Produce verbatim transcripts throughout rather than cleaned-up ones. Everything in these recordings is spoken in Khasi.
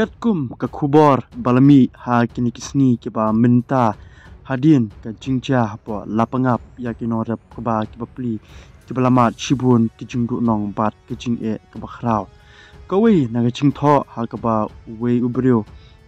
Katkum ka khubor ba la mih ha kine ki sngi kiba mynta, hadien ka jingjia hapoh Lapangap ïa ki nongrep kaba kiba pli kiba la mad shibun ki jingduhnong bad ki jingeh kaba khraw. Kawei na ka jingthoh ha kaba uwei u briew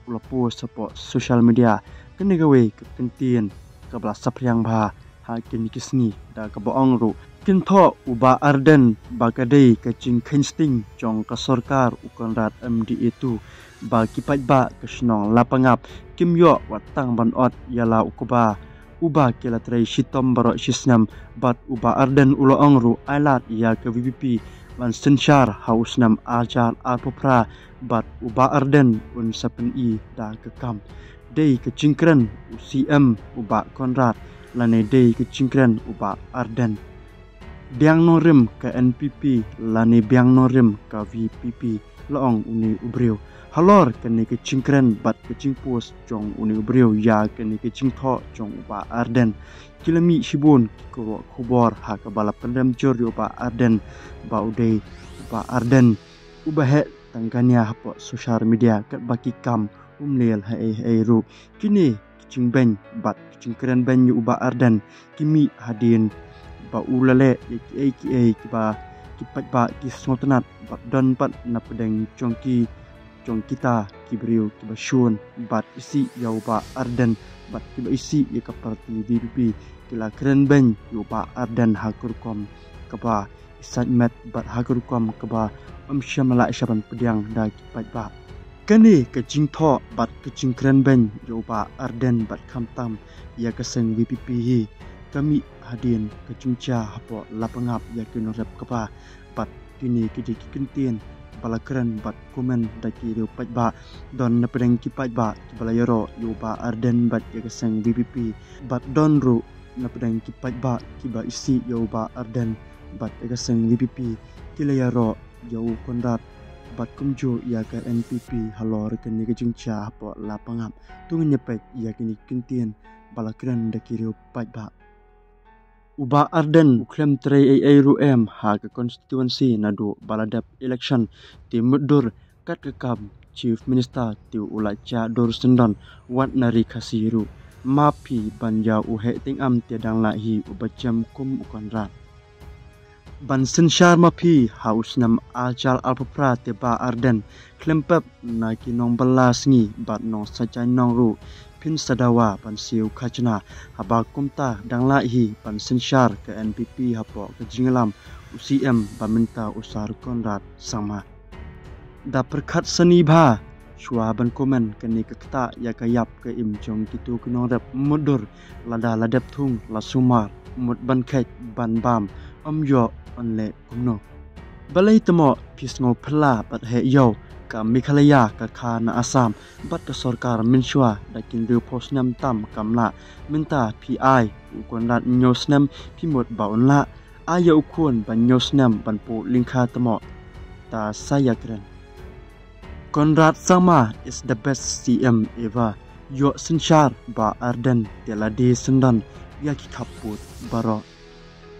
u la post hapoh social media, kane kawei ka kyntien kaba la saphriang bha ha kine ki sngi da kaba ong ruh, kynthoh u Bah Ardent ba ka dei ka jingkheiñ sting jong ka sorkar u Conrad M D A two ba ki paidbah ka shnong Lapangap kim ïoh wat tang ban ot ïa la u kba uba ki la trei shitom baroh shisnem. Bad u Bah Ardent u la ong ruh ai lad ïa ka V P P ban synshar ha u snem ar hajar arphew phra bad u Bah Ardent un sa pyni da ka kam. Dei ka jingkren u C M u Bah Conrad lane dei ka jingkren u Bah Ardent? Biang nongrim ka N P P lane biang nongrim ka V P P, la ong une u briew. Halor kane ka jingkren bad ka jingpost jong une u briew ïa kane ka jingthoh jong u Bah Ardent, ki la mih shibun ki kyrwoh khubor ha kaba la pynrem jur ïa u Bah Ardent ba u dei u Bah Ardent uba heh tang kane hapoh social media katba ki kam um leh haei haei ruh. Kine ki jingbeiñ bad ki jingkren beiñ ïa u Bah Ardent ki mih hadien ba u la leh ïa kiei kiei kiba ki paidbah ki sngewtynnat bad don pat na pdeng jong ki jong kita ki briew kiba shun bad isih ïa u Bah Ardent bad kiba isih ïa ka party V P P, ki la kren beiñ ïa u Bah Ardent ha ka rukom kaba i sait met bad ha ka rukom kaba ym shym la sha ban pdiang da ki paidbah. Kane ka jingthoh bad ka jingkren beiñ ïa u Bah Ardent bad khamtam ïa ka seng V P P hi ka mih hadien ka jingjia hapoh Lapangap ïa ki nongrep kba bad kine ki dei ki kyntien ba la kren bad comment da ki riew paidbah. Don na pdeng ki paidbah kiba la ïaroh ïa u Bah Ardent bad ïa ka seng V P P bad don ruh na pdeng ki paidbah kiba isih ïa u Bah Ardent bad ïa ka seng V P P, ki la ïaroh ïa u Conrad bad kumjuh ïa ka N P P halor kane ka jingjia hapoh Lapangap. To ngin ïa peit ïa kine ki kyntien ba la kren da ki riew paidbah. U Bah Ardent u khlem trei ei ei ruh em ha ka constituency naduh ba la dep election, te mutdur kat ka kam Chief Minister te u la jah dur syndon wat na Ri Khasi ruh. Map phi ban ïa u heh tyngam te dang lah hi uba jem kum u Conrad. Ban synshar ma phi ha u snem ar hajar arphew phra te Bah Ardent, khlem pep na ki nongbylla sngi bad nongsait jaiñnong ruh phin sa dawa ban siew khajna. Haba kumta dang lah hi ban synshar ka N P P hapoh ka jingïalam u C M ba mynta u Sir Conrad Sangma. Da pyrkhat sani bha shuwa ban comment kane ka ktah ïa ka ïap ka im jong kito ki nongrep mutdur. Lada la dep thung la sumar, mut ban kheit ban bam, ym ïoh yn leh kumno. Balei te mo phi sngew phylla bad heh ïew? Ka Meghalaya ka kha na Assam bad ka sorkar mynshuwa da ki hynriewphew snem tam kam lah. Mynta phi ai u Conrad hynñiew snem, phi mut ba un lah? Ai ïa u khun ba hynñiew snem ban phuh lyngkha te mo. Ta sa ïakren. Conrad Sangma is the best C M ever. Ïoh synshar Bah Ardent te la die syndon ïa ki khappud baroh.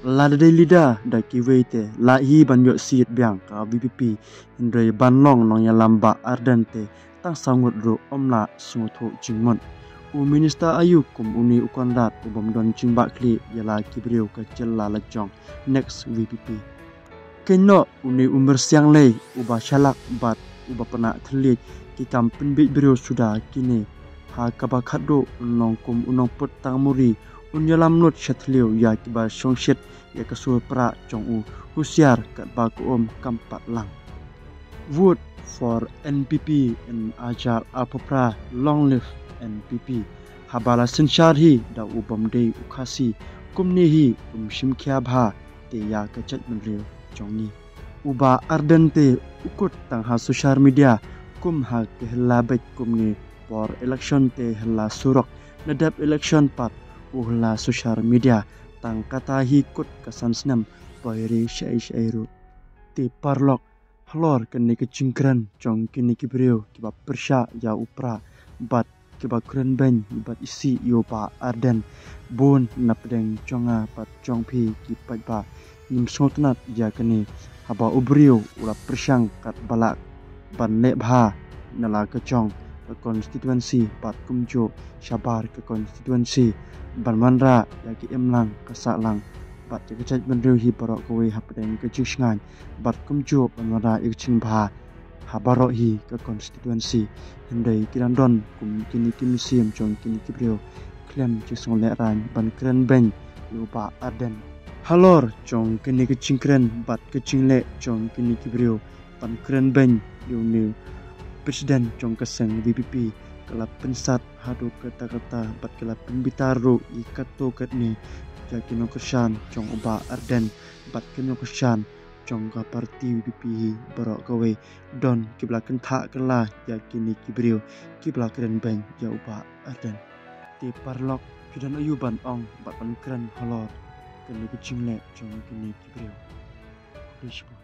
Lada dei leader da kiwei te lah hi ban ïoh seat biang ka V P P, hynrei ban long nongïalam Bah Ardent te tang saw ngut ruh ym lah sngewthuh jingmut. U Minister aïu kum une u Conrad u bym don jingbakla ïa la ki briew ka jylla la jong. Next V P P. Kynnoh une u myrsiang lei uba shalak bad uba pynah thylliej ki kam pynbiej briew suda kine. Ha kaba khatduh un long kum u nongput tang muri, un ïalam lut sha thliew ïa kiba shongshit ïa ka sur prah jong u. Husiar katba ka um kam pat lang. Vote for N P P in ar hajar arphew phra, long live N P P. Haba la synshar hi da u bym dei u Khasi, kumne hi um shim khia bha te ïa ka jaitbynriew jong ngi. U Bah Ardent te u kut tang ha social media kum ha ka hylla beit kumne, por election te hylla surok, na dep election pat u hylla social media. Tang kata hi kut ka san snem, poi re shaei shaei ruh. Te paralok, halor kane ka jingkren jong kine ki briew kiba pyrshah ïa u prah bad kiba kren beiñ bad isih ïa u Bah Ardent, bun na pdeng jong nga bad jong phi ki paidbah ngim sngewtynnat ïa kane. Haba u briew u la pyrshang katba lah ban leh bha na la ka jong ka constituency bad kumjuh shabar ka constituency ban wanrah ïa ka imlang ka sahlang bad ïa ka jaitbynriew hi baroh kawei hapdeng ka jingshngaiñ bad kumjuh ban wanrah ïa ka jingbha ha baroh hi ka constituency. Hynrei ki dang don kum kine ki mynsiem jong kine ki briew khlem jingsngewlehrain ban kren beiñ ïa u Bah Ardent. Halor jong kane ka jingkren bad ka jingleh jong kine ki briew ban kren beiñ ïa une u president jong ka seng VPP, ka la pynsat haduh katta katta bad ka la pynbitar ruh ïa katto katne ïa ki nongkyrshan jong u Bah Ardent bad ki nongkyrshan jong ka party VPP hi baroh kawei. Don kiba la kynthah kylla ïa kine ki briew kiba la kren beiñ ïa u Bah Ardent. Te paralok, phi don aïu ban ong bad ban kren halor kane ka jingleh jong kine ki briew? Khublei shibun.